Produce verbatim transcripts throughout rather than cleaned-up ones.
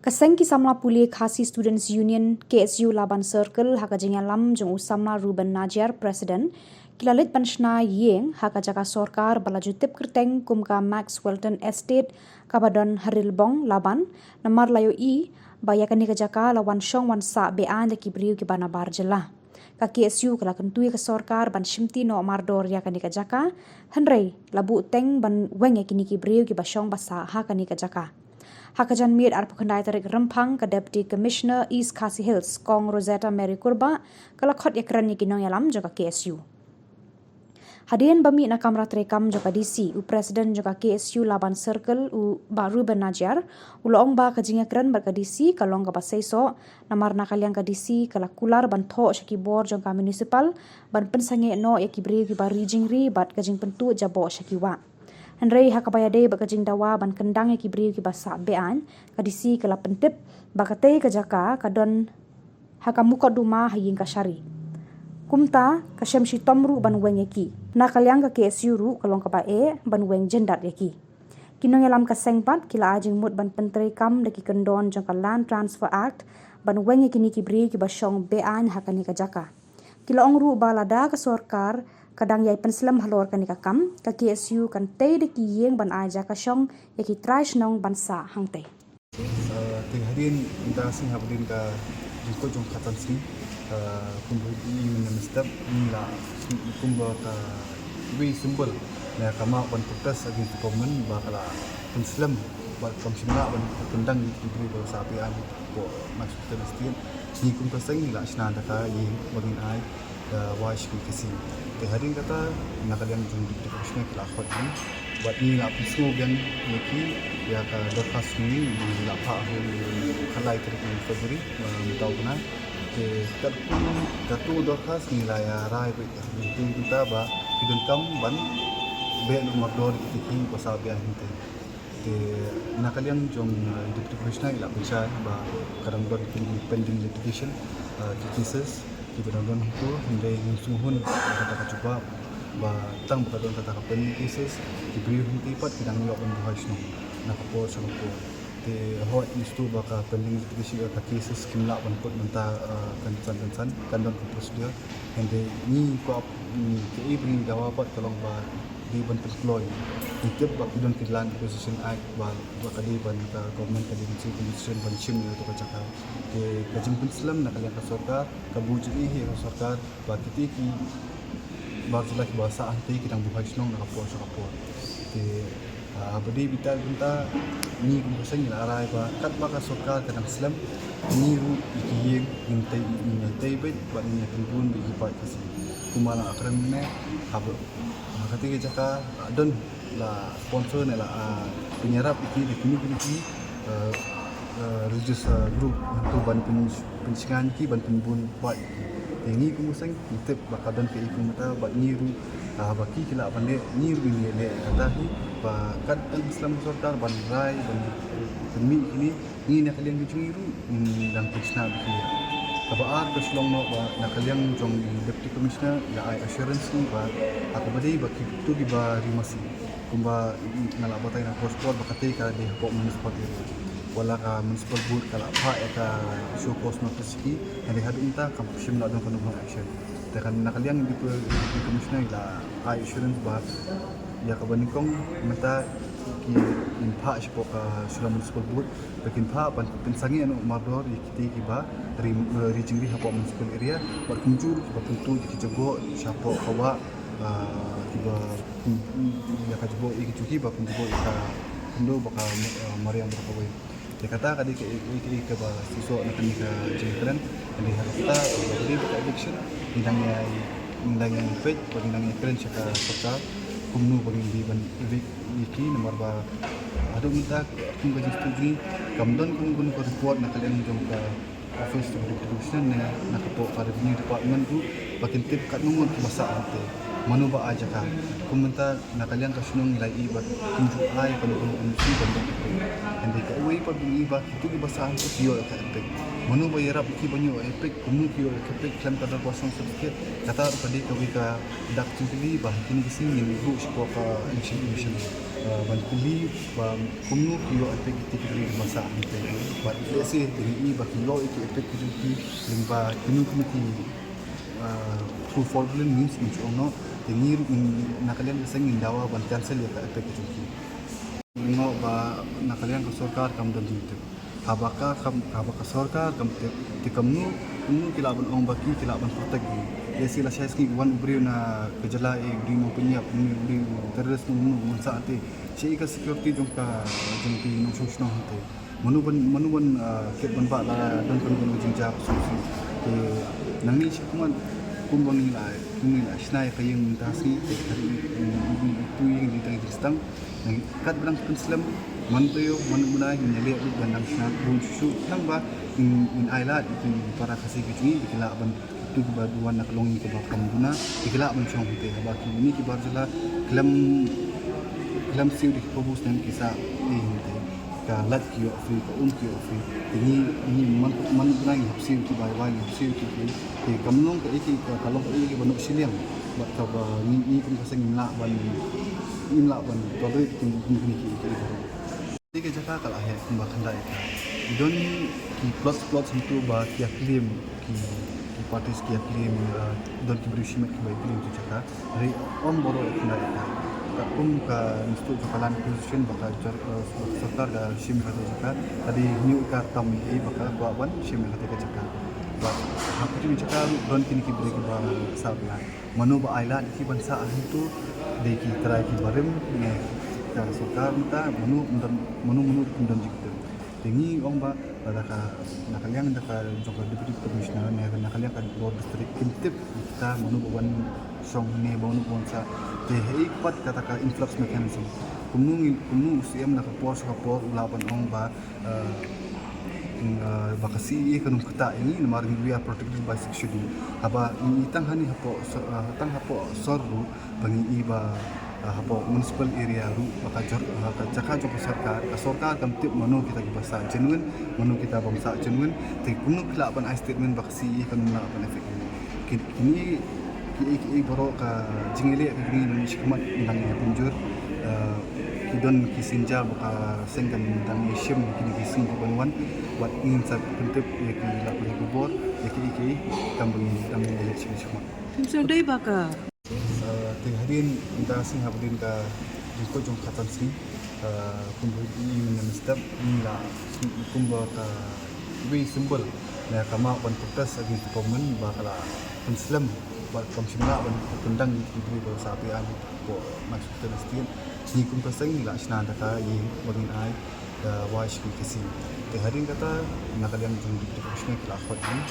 Seng ki samla pule Khasi Students Union, K S U Laban Circle, ha ka jingïalam jong u samla Reuben Najiar, President, ki la leit ban shna ïing ha ka jaka sorkar ba la ju tip kyrteng kum ka Max Welton Estate, kaba don ha Rilbong, Laban, namar la ïohi ba ïa kane ka jaka la wan shong wan sah be-aiñ da ki briew kiba nabar jylla. Ka K S U ka la kyntu ïa ka sorkar ban shimti noh mardor ïa kane ka jaka, hynrei la buh teng ban weng ïa kine ki briew kiba shong ba sah ha kane ka jaka. Ha ka janmiet arphew khyndai tarik Rymphang, ka Deputy Commissioner East Khasi Hills, Kong Rosetta Mary Kurbah, ka la khot ïakren ïa ki nongïalam jong ka K S U. Hadien ba mih na kamra treikam jong ka D C, u President jong ka K S U Laban Circle, u Bah Reuben Najiar, u la ong ba ka jingïakren bad ka D C ka long kaba seisoh, namar na ka liang ka D C ka la kular ban thoh sha ki bor jong ka municipal ban pynsangeh noh ïa ki briew kiba ri jingri bad ka jingpyntuh jaboh sha ki wah. Hynrei ha kaba ïadei bad ka jingdawa ban kyndang ïa ki briew kiba sah be-aiñ, ka D C ka la pyntip ba katei ka jaka ka don ha ka mukotduma ha ïing kashari. Kumta ka shem shitom ruh ban weng ïa ki. Na ka liang ka K S U ruh ka long kaba eh ban weng jyndat ïa ki. Ki nongïalam ka seng pat ki la ai jingmut ban pyntreikam da ki kyndon jong ka Land Transfer Act ban weng ïa kine ki briew kiba shong be-aiñ ha kane ka jaka. Ki la ong ruh ba lada ka sorkar ka dang ïai pynslem halor kane ka kam, ka K S U kan tei da ki ïing ban ai jaka shong ïa ki trai shnong ban sah hangtei. Uh, te hadien ynda sngi hapdeng ka jingkut jong ka khatsan sngi, uh, kumba i mynstep ni la kumba ka wei symbol na ka ma ban protest against the government ba ka la pynslem ba kam shim la ban kyndang ki briew ba sa pe an ko ma suten stin ni kumba seng ni la shna da ka ïing ba ngin ai da wai shi ki kasi. Te hadien kata na ka liang jong Deputy Commissioner ki la khot ni bad ni la pynsngew biang ïa ki ïa ka dorkhas ni ni la phah ha u khatlai tarik February mynta u bnai. Te katkum katu dorkhas ni la ïa rai bad ïa ka bynta ba ki donkam ban beh noh mardor ïa ki ba sa beh hangtei. Te na ka liang jong Deputy Commissioner i la pynshai ba ka dang don ki pending litigation ki cases kiba dang don hangto, hynrei ngin sngewhun kata ka jubab ba tang ba ka don kata ka pending cases ki briew hangtei pat ki dang ïoh ban buhai shnong na ka por sha ka por. Te hooid ngi sngewthuh ba ka pending litigation ka cases kim lah ban kut mynta kan san kan san kan don ka procedure. Hynrei ngi kwah kaei ba ngi dawa pat ka long ba dei ban pynkloi. Ngi tip ba ki don ki Land Acquisition Act ba ka dei ban ka government ka dei ban siew compensation ban shim ïa ka jaka. Te ka jingpynslem na ka liang ka sorkar ka buh jingeh ïa ka sorkar ba kitei ki bar jylla kiba sah hangtei ki dang buhai shnong na ka por sha ka por. Te ba dei bita bynta ngi kum ka seng ngi la rai ba katba ka sorkar ka dang slem ngi ruh ïa ki ïing ngin tei ngin tei beit bad ngin ïa pynbun beit ki paid Khasi. Kumba la kren mynne haba ha katei ka jaka la don la sponsor ne la pynïarap ïa ki da kine kine ki religious group hangto ban pynshngaiñ ïa ki ban pynbun paid ïa ki. Te ngi kum u seng ngi tip ba ka don kaei kumta bad ngi ruh ba ki ki lah ban leh ngi ruh ngin leh kata hi ba kat ban slem sorkar ban rai ban pynmih ïa kine. Ngi na ka liang jong ngi ruh ngin dang pynshna bad ki. Kaba ar ka shlong noh ba na ka liang jong Deputy Commissioner la ai assurance ngi ba ha kaba dei ba kito kiba ri masi kumba nga la batai na por por ba katei ka dei hapoh municipal area. Wat la ka municipal board ka la phah ïa ka show cause notice ïa ki, hynrei haduh mynta kam shym la don kano kano action. Te kan na ka liang Deputy Commissioner la ai assurance ba ïa kaba nyngkong mynta kin phah shapoh ka Shillong Municipal Board ba kin phah ban pynsangeh noh mardor ïa kitei kiba ri jingri hapoh municipal area bad kumjuh kiba pyntuh ïa ki jingbuh shapoh ka wah kiba ïa ka jingbuh ïa ki jingbuh ba kumjuh ïa ka kumjuh ba ka mariang ba kawei. Te kata ka dei kaei kaei kaba shisha na kane ka jingkren. Hynrei ha kata ka dei ka election ngi dang ïa ngi dang ïa peit ba ngi dang ïa kren sha ka sorkar kumno ba ngin dei ban evict ïa ki namar ba haduh mynta kum ka jingstudent kam don kum kum ka report na ka liang jong ka office of the commissioner ne na ka pok ka revenue department ruh ba kin tip katno ngut kiba sah hangtei mano ba ai jaka. Kum mynta na ka liang ka shnong ngi la ïohi ba kim ju ai kano kano ka notice ban don EPIC. Hynrei kawei pat ba ngi ïohi ba kito kiba sah hangtei ki ïoh ïa ka EPIC. Mano ba ïarap ïa ki ban ïoh ïa EPIC, kumno ki ïoh ïa ka EPIC khlem ka Dorbar Shnong Certificate. Kata ruh ka dei kawei ka dak jingkylli ba ha kine ki sngi ngin buh shapoh ka Election Commission. Uh, ban kylli ba kumno ki ïoh effect ïa kiti ki briew ba sah hangtei. Bad lehse dang ïohi ba ki ïoh ïa ki effect ki jong ki lyngba kino kino ki, uh, through fraudulent means, ngin shu ong noh. Te ngi ruh na ka liang ka seng ngin dawa ban cancel ïa ka effect ki jong ki. Ngi ong ba na ka liang ka sorkar kam don jingtip. Haba ka kam, haba ka sorkar kam tip, te kumno, kumno ki lah ban ong ba ki, ki lah ban protect ki. Lehse lashai sngi wan u briew na ka jylla, eh, u briew nongpynïap, u briew terrorist, kumno, kumno, kumno sah te. Shaei ka security jong ka, jong ki nongshong shnong hangtei. Mano ban, mano ban, ah, kit ban bah lada don kano kano ka jingjia shuh shuh. Te nangne shakhmat kumba ngi la, kumba ngi la shna ïa ka ïing mynta sngi, te ka ri, mm, mm, tu ïing dei tang jingsdang. Nang kat ba dang pynslem, man taïew, man u bnai, ngin ïaleh ruh ban dang shna bun shuh shuh, tang ba ngin, ngin ailad ïa ki para Khasi ki jong ngi ba ki lah ban, kito kiba wan na ka longïing kaba kam duna, ba ki lah ban shong hangtei, haba kine ki bar jylla khlem, khlem siew da ki pabus, nang ki sah ei hangtei. Ka lait ki ïoh free, ka um ki ïoh free. Te ngi, ngi man, man u bnai ngi hap siew ki bai bai, ngi hap siew ki free. Te kam long kaei kaei, ka, ka long kaei kaei ba noh shiliang. Bad kaba ngi, ngi kum ka seng ngim lah ban, ngim lah ban tolerate kum, kum kine kiei kiei baroh. Te ka jaka ka la heh kumba khyndai acre. Don ki plots, plots hangto ba ki ïa claim, ki, ki parties ki ïa claim, uh, don ki briew shimet kiba ïa claim ki jaka. Hynrei ym baroh ïa khyndai acre. Katkum ka Institute jong ka Land Acquisition ba ka jor, eh, ba ka sorkar ka shim ïa kata ka jaka, ka dei hynñiew acre tam ïa ba ka kwah ban shim ïa kata ka jaka. Ba ha kata ka jaka ruh don kine ki briew kiba sah bylla. Mano ba ailad ïa ki ban sah hangto, dei ki trai kiba rim ne ka sorkar mynta, mano ym don, mano mano ruh ym don jingtip. Te ngi ong ba lada ka, na ka liang da ka jong ka Deputy Commissioner ne na ka liang ka bor district kin tip ïa kita mano ba wan shong ne mano ba wan sah. Te haei pat kata ka influx mechanism. Kumno ngi, kumno u C M na ka por sha ka por u lah ban ong ba, eh, mm, eh, ba ka C A A kan ym ktah ïa ngi namar ngi, we are protected by Sixth Schedule. Haba ngi tang hangne hapoh sor, eh, tang hapoh sor ruh ba ngi i ba, ah, hapoh municipal area ruh ba ka jor, ah, ka jaka jong ka sorkar, ka sorkar kam tip mano kita kiba sah genuine, mano kita bym sah genuine. Te kumno ki lah ban ai statement ba ka C A A kan ym lah ban effect. Ki, kine kiei kiei baroh ka jingïaleh ka jong ngi nangne shakhmat ngi dang ïa pynjur, ah, ki don ki sienjam ba ka seng kan dang ïa shim kine ki sngi kiban wan. Bad ngin sa pyntip ïa ki lad pathai khubor ïa kiei kiei kam ba ngi dang ïaleh shakhmat. Kum sngewdei ba ka Uh, te hadien mynta sngi, hadien ka jingkoit jong ka khatsan sngi, uh, kumba i mynstep ngi la, kumba ka wei symbol ne ka map ban protest against the government ba ka la pynslem, ba kam shym lah ban pyndang ïa ki briew ba sah biang hapoh Mawshynrut Estate. Ngi kum ka seng ngi la shna da ka ïing ba ngin ai da wai sha ki Khasi. Te hadien kata na ka liang jong Deputy Commissioner ki la khot ngi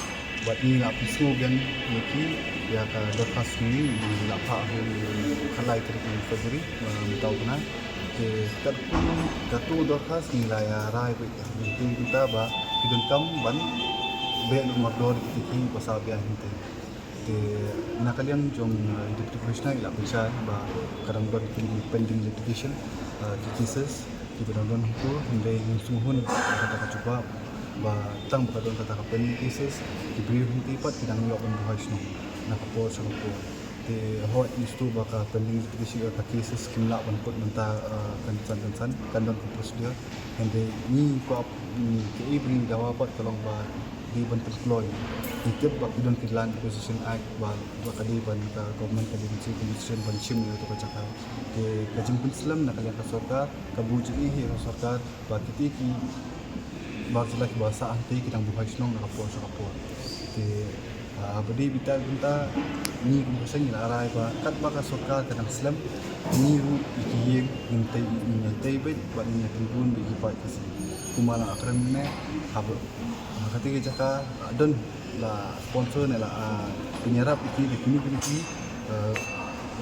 bad ngi la pynsngew biang ïa ki ïa ka dorkhas jong ngi, ngi la phah ha u khatlai tarik u February, uh, mynta u bnai. Te katkum kato dorkhas ngi la ïa rai beit ïa ki, te mynta ba ki donkam ban beh lut mardor ïa ki, ki ba sah biang hangtei. Te na ka liang jong, uh, Deputy Commissioner i la pynshai ba ka dang don ki pending litigation, uh, ki cases kiba dang don hangto, hynrei ngim sngewhun ïa kata ka jubab ba tang ba ka don kata ka pending cases, ki briew hangtei pat ki dang ïoh ban buhai shnong na ka por sha ka por. Te hooid, ngi sngewthuh ba ka pending litigation, ka cases kim lah ban kut mynta, uh, kynsan kynsan, kan don ka procedure. Hynrei ngi kwah, mm, kaei ba ngi dawa pat ka long ba dei ban pynkloi. Ngi tip ba ki don ki Land Acquisition Act ba, ba ka dei ban, ka government ka dei ban siew compensation ban shim ïa kato ka jaka. Te ka jingpynslem na ka liang ka sorkar, ka buh jingeh ïa ka sorkar ba kitei ki bar jylla kiba sah hangtei ki dang buhai shnong na ka por sha ka por. Te, ah, ba dei beit mynta ngi kum ka seng ngi la rai ba katba ka sorkar ka dang slem, ngi ruh ïa ki ïing ngin tei, ngin tei beit bad ngin ïa pynbun beit ïa ki paid Khasi. Kumba la kren mynne, haba, ha katei ka jaka, ah, don la sponsor ne la, ah, pynïarap ïa ki da kino kino ki, ah,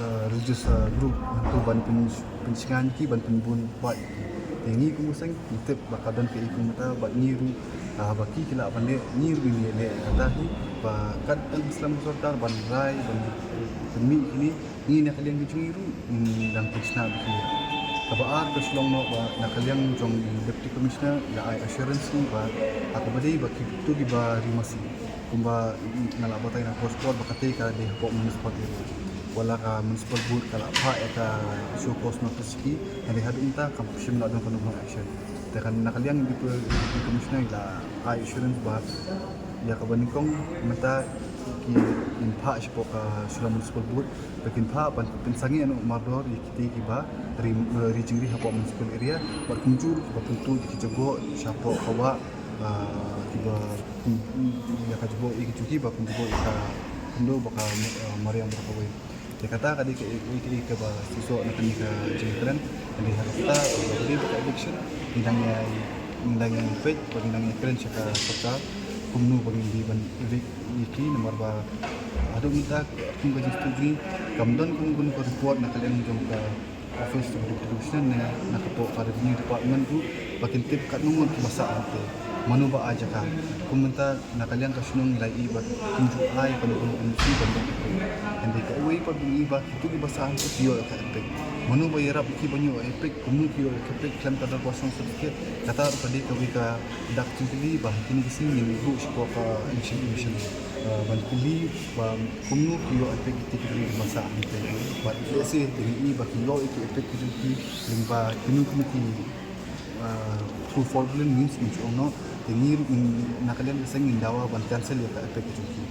ah, religious, ah, group hangto ban pyn, pynshngaiñ ïa ki ban pynbun paid ïa ki. Te ngi kum ka seng ngi tip ba ka don kaei kumta bad ngi ruh, ah, ba ki ki lah ban leh, ngi ruh ngin leh kata hi ba kat ban slem sorkar ban rai ban pynmih ïa kine. Ngi na ka liang ka jong ngi ruh ngin dang pynshna beit ïa ki. Kaba ar ka shlong noh ba na ka liang jong i Deputy Commissioner i la ai assurance ngi ba ha kaba dei ba kito kiba ri masi kumba nga la batai na por sha por ba katei ka dei hapoh municipal area. Wat la ka municipal board ka la phah ïa ka show cause notice sha ki, hynrei haduh mynta kam shym la don kano kano action. Te kan na ka liang Deputy Commissioner i la ai assurance ba ïa kaba nyngkong mynta ki, kin phah shapoh ka Shillong Municipal Board, ba kin phah ban pynsangeh noh mardor ïa kito kiba ri, ri jingri hapoh municipal area, bad kumjuh kiba pynduh ïa ki jngoh shapoh ka wah, ah, kiba, hmm, ïa ka jngoh ïa ki jngoh kiba pynduh ïa ka khyndew bad ka, ah, mariang bad kawei. Te kata ka dei ka, ka, ka, kaba shisha na kane ka jingkren. Hynrei ha kata ka dei ka eviction. Ngi dang ïa, ngi dang ïa peit, ngi dang ïa kren sha ka sorkar kumno ba ngin dei ban evict ïa ki, namar ba haduh mynta kum ka jingstad jong ngi kam don kum, kum ka report na ka liang jong ka office of education ne na ka pok ka revenue department ruh ba kin tip katno ngut kiba sah hangtei, mano ba ai jaka. Kum mynta na ka liang ka shnong ngi la ïohi ba kumjuh ai kano kano agency ban don epic. Hynrei kawei pat ba ngi ïohi ba kito kiba sah hangtei ki ïoh ïa ka epic. Mano ba ïarap ïa ki ban ïoh epic, kumno ki ïoh ïa ka epic khlem ka don ka song certificate. Kata ruh ka dei kawei ka dak jingkylli ba ha kine ki sngi ngin buh sha ka election commission, ah, ban kylli ba kumno ki ïoh epic kito kiba sah hangtei. Bad lehse dang ïohi ba ki ïoh ïa ki epic ki jong ki lyngba kino kino ki, ah, through fraudulent means, ngi shu ong noh. Te ngi ruh na ka liang ka seng ngin dawa ban cancel ïa ka epic ki jong ki.